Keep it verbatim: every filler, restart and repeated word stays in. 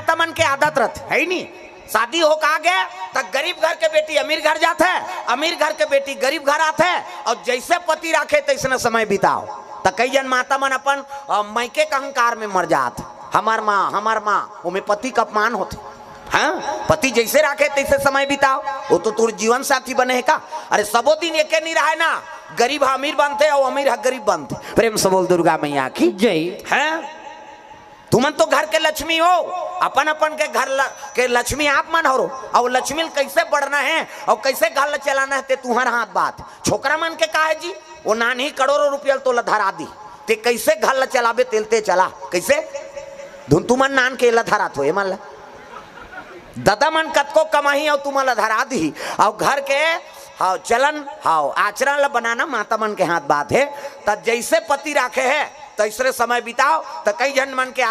तमन के आदत रथे, है नी? शादी हो का गे, त गरीब घर के बेटी अमीर घर जाथे, अमीर घर के बेटी गरीब घर आथे, अउ जइसे पति राखे तइसने समय बिताव। त कई झन माता मन अपन, अ, मइके के अहंकार में मर जात, हमर माँ, हमर माँ, ओमे पति के अपमान होथे। हाँ, पति जइसे राखे तइसे समय बिताव, ओ तो तोर जीवन साथी बने हे का? अरे सबो दिन एके नी रहय ना, गरीब ह अमीर बनथे अउ अमीर ह गरीब बनथे। प्रेम से बोल दुर्गा मैया की। जय। हैं? तुमन तो घर के लक्ष्मी हो, अपन अपन के घर ल-, के लक्ष्मी आप मन हरो। अउ लक्ष्मी ल कइसे बढ़ना हे अउ कइसे घर ल चलाना हे, ते तुंहर हाथ बात। छोकरा मन के का हे जी, ओ नानही करोड़ों रुपया ल तोला धरा दी, ते कइसे घर ल चलाबे, तेल ते चला। कइसे? धुन तुमन नान के एला धरात हो, एमन ल। ददा मन कतको कमाही अउ तुमन ल धरा दिही, अउ घर के, हाँ, चलन, हाँ, आचरण ल बनाना माता मन के हाथ बात हे। त जइसे पति राखे हे, तइसने समय बिताव। त कई झन मन के